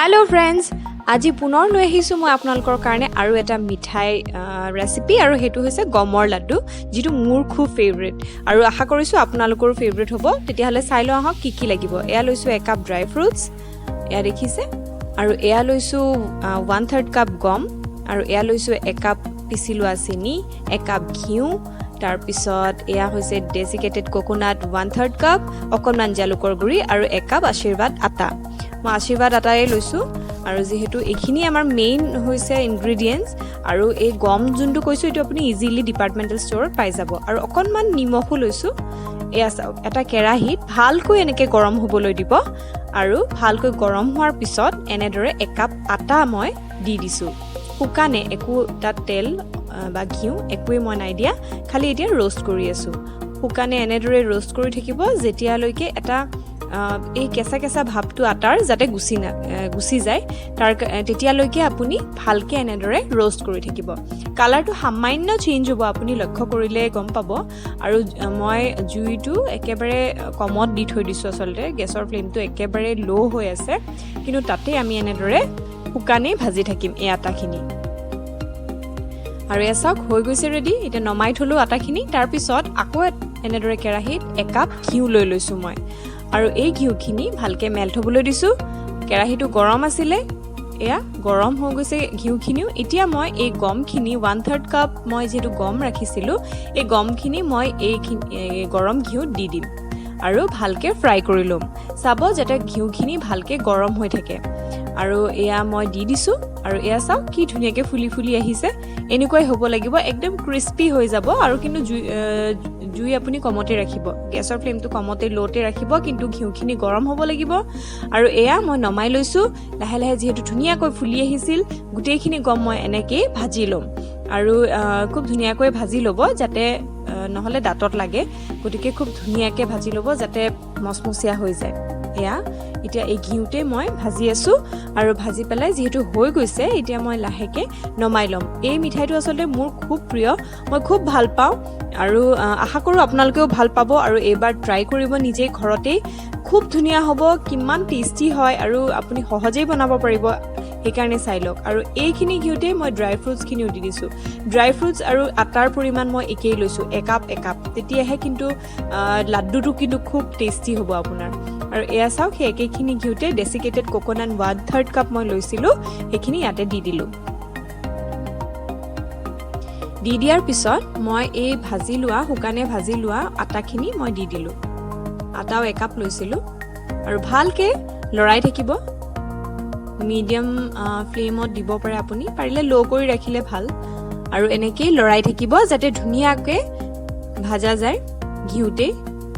Hello' friends, আজি পুনৰ লৈ আহিছোঁ মই আপোনালোকৰ কাৰণে আৰু এটা মিঠাই ৰেচিপি আৰু সেইটো হৈছে গমৰ লাড্ডু, যিটো মোৰ খুব ফেভৰেট আৰু আশা কৰিছোঁ আপোনালোকৰো ফেভৰেট হ'ব। তেতিয়াহ'লে চাই লওঁ আহক কি কি লাগিব। এয়া লৈছোঁ একাপ ড্ৰাই ফ্ৰুটছ, এয়া দেখিছে, আৰু এয়া লৈছোঁ 1/3 কাপ গম আৰু এয়া লৈছোঁ একাপ পিচি লোৱা চেনি, একাপ ঘিউ। তাৰপিছত এয়া হৈছে ডেচিকেটেড কোকোনাট 1/3 কাপ, অকণমান জালুকৰ গুড়ি আৰু একাপ আশীৰ্বাদ আটা। মই আশীৰ্বাদ আটায়ে লৈছোঁ আৰু যিহেতু এইখিনি আমাৰ মেইন হৈছে ইনগ্ৰিডিয়েণ্টছ। আৰু এই গম যোনটো কৈছোঁ, এইটো আপুনি ইজিলি ডিপাৰ্টমেণ্টেল ষ্ট'ৰত পাই যাব। আৰু অকণমান নিমখো লৈছোঁ। এয়া চাওক, এটা কেৰাহীত ভালকৈ এনেকৈ গৰম হ'বলৈ দিব আৰু ভালকৈ গৰম হোৱাৰ পিছত এনেদৰে একাপ আটা মই দি দিছোঁ শুকানে। একো তাত তেল বা ঘিউ একোৱেই মই নাই দিয়া, খালি এতিয়া ৰ'ষ্ট কৰি আছোঁ শুকানে। এনেদৰে ৰ'ষ্ট কৰি থাকিব যেতিয়ালৈকে এটা এই কেঁচা কেঁচা ভাৱটো আটাৰ যাতে গুচি যায়, তেতিয়ালৈকে আপুনি ভালকৈ এনেদৰে ৰ'ষ্ট কৰি থাকিব। কালাৰটো সামান্য চেঞ্জ হ'ব, আপুনি লক্ষ্য কৰিলে গম পাব। আৰু মই জুইটো একেবাৰে কমত দি থৈ দিছোঁ। আচলতে গেছৰ ফ্লেমটো একেবাৰে ল' হৈ আছে, কিন্তু তাতে আমি এনেদৰে শুকানেই ভাজি থাকিম এই আটাখিনি। আৰু এয়া চাওক, হৈ গৈছে ৰেডি। এতিয়া নমাই থ'লোঁ আটাখিনি। তাৰপিছত আকৌ এনেদৰে কেৰাহীত একাপ ঘিউ লৈ লৈছোঁ মই আৰু এই ঘিউখিনি ভালকৈ মেল্ট হ'বলৈ দিছোঁ। কেৰাহীটো গৰম আছিলে, এয়া গৰম হৈ গৈছে ঘিউখিনিও। এতিয়া মই এই গমখিনি, 1/3 কাপ মই যিহেতু গম ৰাখিছিলোঁ, এই গমখিনি মই এইখিনি এই গৰম ঘিউত দি দিম আৰু ভালকৈ ফ্ৰাই কৰি ল'ম। চাব যাতে ঘিউখিনি ভালকৈ গৰম হৈ থাকে। আৰু এয়া মই দি দিছোঁ আৰু এয়া চাওক, কি ধুনীয়াকৈ ফুলি ফুলি আহিছে। এনেকুৱাই হ'ব লাগিব, একদম ক্ৰিস্পি হৈ যাব। আৰু কিন্তু জুই আপুনি কমতে ৰাখিব, গেছৰ ফ্লেমটো কমতে ল'তে ৰাখিব, কিন্তু ঘিউখিনি গৰম হ'ব লাগিব। আৰু এয়া মই নমাই লৈছোঁ। লাহে লাহে যিহেতু ধুনীয়াকৈ ফুলি আহিছিল, গোটেইখিনি গম মই এনেকেই ভাজি ল'ম আৰু খুব ধুনীয়াকৈ ভাজি ল'ব যাতে নহ'লে দাঁতত লাগে। গতিকে খুব ধুনীয়াকৈ ভাজি ল'ব যাতে মচমচীয়া হৈ যায়। এয়া এতিয়া এই ঘিউতে মই ভাজি আছোঁ আৰু ভাজি পেলাই যিহেতু হৈ গৈছে, এতিয়া মই লাহেকৈ নমাই ল'ম। এই মিঠাইটো আচলতে মোৰ খুব প্ৰিয়, মই খুব ভাল পাওঁ আৰু আশা কৰোঁ আপোনালোকেও ভাল পাব। আৰু এইবাৰ ট্ৰাই কৰিব নিজেই ঘৰতেই, খুব ধুনীয়া হ'ব, কিমান টেষ্টি হয় আৰু আপুনি সহজেই বনাব পাৰিব। সেইকাৰণে চাই লওক। আৰু এইখিনি ঘিউতেই মই ড্ৰাই ফ্ৰুটছখিনিও দি দিছোঁ। ড্ৰাই ফ্ৰুটছ আৰু আটাৰ পৰিমাণ মই একেই লৈছোঁ, একাপ একাপ। তেতিয়াহে কিন্তু লাড্ডুটো কিন্তু খুব টেষ্টি হ'ব আপোনাৰ। আৰু এয়া চাওক, সেই একেখিনি ঘিউতে ডেচিকেটেড কোকোনাট 1/3 কাপ মই লৈছিলোঁ, সেইখিনি ইয়াতে দি দিলোঁ। দি দিয়াৰ পিছত মই এই ভাজি লোৱা, শুকানে ভাজি লোৱা আটাখিনি মই দি দিলোঁ। আটাও একাপ লৈছিলোঁ আৰু ভালকৈ লৰাই থাকিব। মিডিয়াম ফ্লেমত দিব পাৰে আপুনি, পাৰিলে ল' কৰি ৰাখিলে ভাল। আৰু এনেকেই লৰাই থাকিব যাতে ধুনীয়াকৈ ভাজা যায় ঘিউতেই।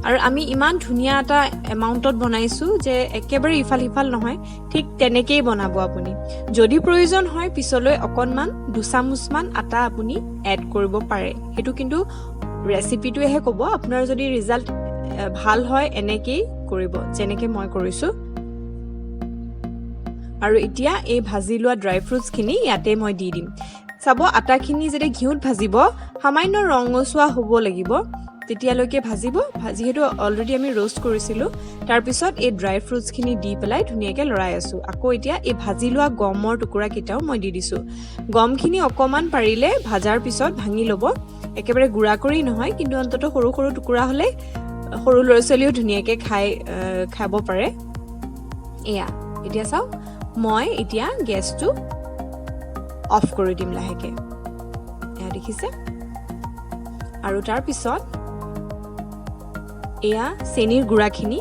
আৰু আমি ইমান ধুনীয়া এটা এমাউণ্টত বনাইছোঁ যে একেবাৰে ইফাল সিফাল নহয়, ঠিক তেনেকেই বনাব আপুনি। যদি প্ৰয়োজন হয়, পিছলৈ অকণমান দুচামুচমান আটা আপুনি এড কৰিব পাৰে। সেইটো কিন্তু ৰেচিপিটোৱেহে ক'ব। আপোনাৰ যদি ৰিজাল্ট ভাল হয়, এনেকেই কৰিব যেনেকৈ মই কৰিছোঁ। আৰু এতিয়া এই ভাজি লোৱা ড্ৰাই ফ্ৰুটছখিনি ইয়াতে মই দি দিম। চাব, আটাখিনি যেতিয়া ঘিউত ভাজিব, সামান্য ৰঙচুৱা হ'ব লাগিব, তেতিয়ালৈকে ভাজিব, যিহেতু অলৰেডি আমি ৰ'ষ্ট কৰিছিলোঁ। তাৰপিছত এই ড্ৰাই ফ্ৰুটছখিনি দি পেলাই ধুনীয়াকৈ লৰাই আছোঁ। আকৌ এতিয়া এই ভাজি লোৱা গমৰ টুকুৰাকেইটাও মই দি দিছোঁ। গমখিনি অকণমান পাৰিলে ভাজাৰ পিছত ভাঙি ল'ব, একেবাৰে গুড়া কৰি নহয়, কিন্তু অন্ততঃ সৰু সৰু টুকুৰা হ'লে সৰু ল'ৰা ছোৱালীয়েও ধুনীয়াকৈ খাব পাৰে। এয়া এতিয়া চাওক, মই এতিয়া গেছটো অফ কৰি দিম লাহেকৈ। এয়া দেখিছে। আৰু তাৰপিছত এয়া চেনীৰ গুড়াখিনি।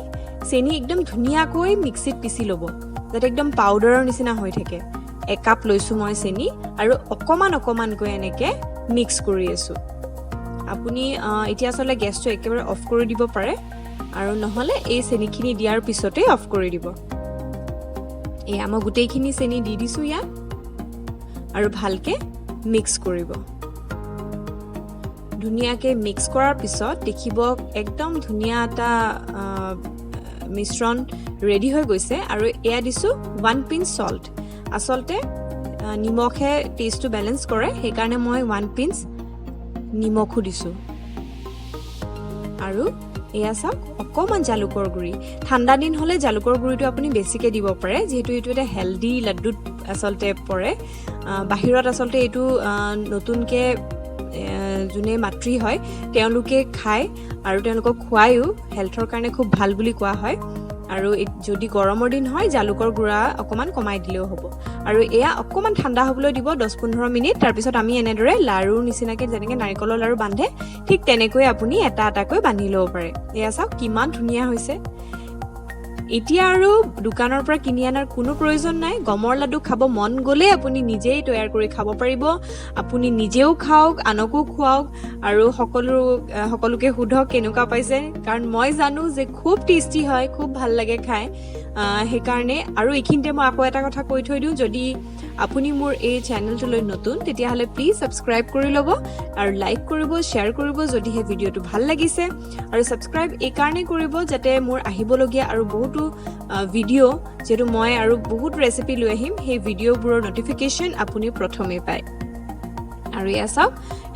চেনী একদম ধুনীয়াকৈ মিক্সিত পিচি ল'ব যাতে একদম পাউডাৰৰ নিচিনা হৈ থাকে। একাপ লৈছোঁ মই চেনী আৰু অকণমান অকণমানকৈ এনেকৈ মিক্স কৰি আছোঁ। আপুনি এতিয়া আচলতে গেছটো একেবাৰে অফ কৰি দিব পাৰে আৰু নহ'লে এই চেনীখিনি দিয়াৰ পিছতেই অফ কৰি দিব। এয়া মই গোটেইখিনি চেনী দি দিছোঁ ইয়াত আৰু ভালকৈ মিক্স কৰিব। ধুনীয়াকৈ মিক্স কৰাৰ পিছত দেখিব একদম ধুনীয়া এটা মিশ্ৰণ ৰেডি হৈ গৈছে। আৰু এয়া দিছোঁ 1 পিঞ্চ চল্ট। আচলতে নিমখে টেষ্টটো বেলেঞ্চ কৰে, সেইকাৰণে মই 1 পিঞ্চ নিমখো দিছোঁ। আৰু এয়া চাওক, অকণমান জালুকৰ গুড়ি। ঠাণ্ডা দিন হ'লে জালুকৰ গুড়িটো আপুনি বেছিকৈ দিব পাৰে, যিহেতু এইটো এটা হেল্ডি লাড্ডুত আচলতে পৰে। বাহিৰত আচলতে এইটো নতুনকৈ যোনে মাতৃ হয় তেওঁলোকে খায় আৰু তেওঁলোকক খুৱায়ো, হেল্থৰ কাৰণে খুব ভাল বুলি কোৱা হয়। আৰু যদি গৰমৰ দিন হয়, জালুকৰ গুড়া অকণমান কমাই দিলেও হ'ব। আৰু এয়া অকণমান ঠাণ্ডা হ'বলৈ দিব 10-15 মিনিট। তাৰপিছত আমি এনেদৰে লাৰুৰ নিচিনাকৈ, যেনেকৈ নাৰিকলৰ লাৰু বান্ধে, ঠিক তেনেকৈ আপুনি এটা এটাকৈ বান্ধি ল'ব পাৰে। এয়া চাওক, কিমান ধুনীয়া হৈছে। এতিয়া আৰু দোকানৰ পৰা কিনি অনাৰ কোনো প্ৰয়োজন নাই। গমৰ লাডু খাব মন গ'লেই আপুনি নিজেই তৈয়াৰ কৰি খাব পাৰিব। আপুনি নিজেও খাওক, আনকো খুৱাওক আৰু সকলোকে সোধক কেনেকুৱা পাইছে, কাৰণ মই জানো যে খুব টেষ্টি হয়, খুব ভাল লাগে খাই। সেইকাৰণে আৰু এইখিনিতে মই আকৌ এটা কথা কৈ থৈ দিওঁ, যদি আপুনি মোৰ এই চেনেলটোলৈ নতুন, তেতিয়াহ'লে প্লিজ ছাবস্ক্ৰাইব কৰি ল'ব আৰু লাইক কৰিব, শ্বেয়াৰ কৰিব, যদিহে ভিডিঅ'টো ভাল লাগিছে। আৰু ছাবস্ক্ৰাইব এইকাৰণেই কৰিব যাতে মোৰ আহিবলগীয়া আৰু বহুতো ভিডিঅ', যিহেতু মই আৰু বহুত ৰেচিপি লৈ আহিম, সেই ভিডিঅ'বোৰৰ ন'টিফিকেশ্যন আপুনি প্ৰথমেই পায়। আৰু এয়া চাওক,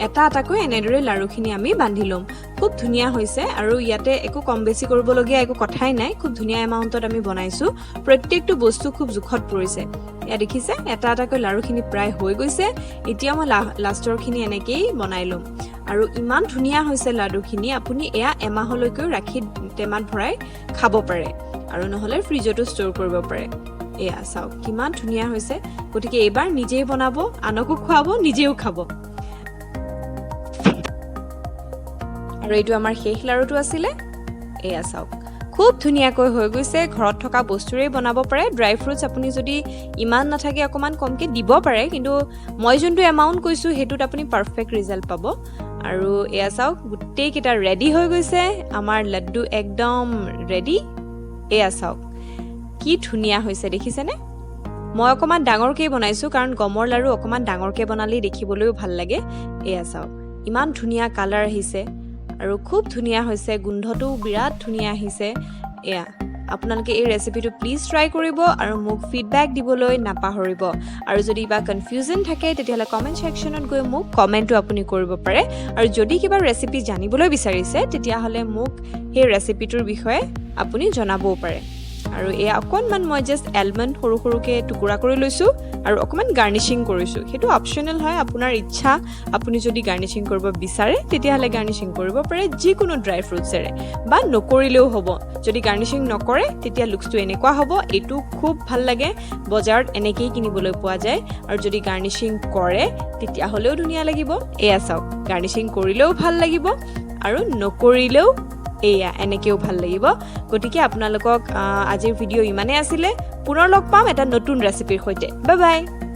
এটা এটাকৈ এনেদৰে লাৰুখিনি আমি বান্ধি ল'ম। খুব ধুনীয়া হৈছে আৰু ইয়াতে একো কম বেছি কৰিবলগীয়া একো কথাই নাই। খুব ধুনীয়া এমাউণ্টত আমি বনাইছোঁ, প্ৰত্যেকটো বস্তু খুব জোখত পৰিছে। এয়া দেখিছে, এটা এটাকৈ লাৰুখিনি প্ৰায় হৈ গৈছে। এতিয়া মই লাষ্টৰখিনি এনেকেই বনাই ল'ম। আৰু ইমান ধুনীয়া হৈছে লাডুখিনি, আপুনি এয়া এমাহলৈকেও ৰাখি টেমাত ভৰাই খাব পাৰে আৰু নহ'লে ফ্ৰিজতো ষ্ট'ৰ কৰিব পাৰে। এয়া চাওক, কিমান ধুনীয়া হৈছে। গতিকে এইবাৰ নিজেই বনাব, আনকো খুৱাব, নিজেও খাব। আৰু এইটো আমাৰ শেষ লাৰুটো আছিলে। এয়া চাওক, খুব ধুনীয়াকৈ হৈ গৈছে। ঘৰত থকা বস্তুৰেই বনাব পাৰে। ড্ৰাই ফ্ৰুটছ আপুনি যদি ইমান নাথাকে, অকণমান কমকৈ দিব পাৰে, কিন্তু মই যোনটো এমাউণ্ট কৈছোঁ, সেইটোত আপুনি পাৰফেক্ট ৰিজাল্ট পাব। আৰু এয়া চাওক, গোটেইকেইটা ৰেডি হৈ গৈছে। আমাৰ লাড্ডু একদম ৰেডি। এয়া চাওক, কি ধুনীয়া হৈছে, দেখিছেনে? মই অকণমান ডাঙৰকৈ বনাইছোঁ, কাৰণ গমৰ লাড়ু অকণমান ডাঙৰকৈ বনালেই দেখিবলৈও ভাল লাগে। এয়া চাওক, ইমান ধুনীয়া কালাৰ আহিছে আৰু খুব ধুনীয়া হৈছে, গোন্ধটোও বিৰাট ধুনীয়া আহিছে। এয়া আপোনালোকে এই ৰেচিপিটো প্লিজ ট্ৰাই কৰিব আৰু মোক ফিডবেক দিবলৈ নাপাহৰিব। আৰু যদি কিবা কনফিউজন থাকে, তেতিয়াহ'লে কমেণ্ট ছেকশ্যনত গৈ মোক কমেণ্টো আপুনি কৰিব পাৰে। আৰু যদি কিবা ৰেচিপি জানিবলৈ বিচাৰিছে, তেতিয়াহ'লে মোক সেই ৰেচিপিটোৰ বিষয়ে আপুনি জনাবও পাৰে। আৰু এয়া অকণমান মই জাষ্ট এলমণ্ড সৰু সৰুকৈ টুকুৰা কৰি লৈছোঁ আৰু অকণমান গাৰ্নিচিং কৰিছোঁ। সেইটো অপশ্যনেল হয়, আপোনাৰ ইচ্ছা। আপুনি যদি গাৰ্নিচিং কৰিব বিচাৰে, তেতিয়াহ'লে গাৰ্নিচিং কৰিব পাৰে যিকোনো ড্ৰাই ফ্ৰুটছেৰে, বা নকৰিলেও হ'ব। যদি গাৰ্নিচিং নকৰে, তেতিয়া লুকছটো এনেকুৱা হ'ব। এইটো খুব ভাল লাগে, বজাৰত এনেকেই কিনিবলৈ পোৱা যায়। আৰু যদি গাৰ্নিচিং কৰে, তেতিয়াহ'লেও ধুনীয়া লাগিব। এয়া চাওক, গাৰ্নিচিং কৰিলেও ভাল লাগিব আৰু নকৰিলেও এয়া এনেকেও ভাল লাগিব। গতিকে আপোনালোকক আজিৰ ভিডিঅ' ইমানেই আছিলে। পুনৰ লগ পাম এটা নতুন ৰেচিপিৰ সৈতে। Bye bye.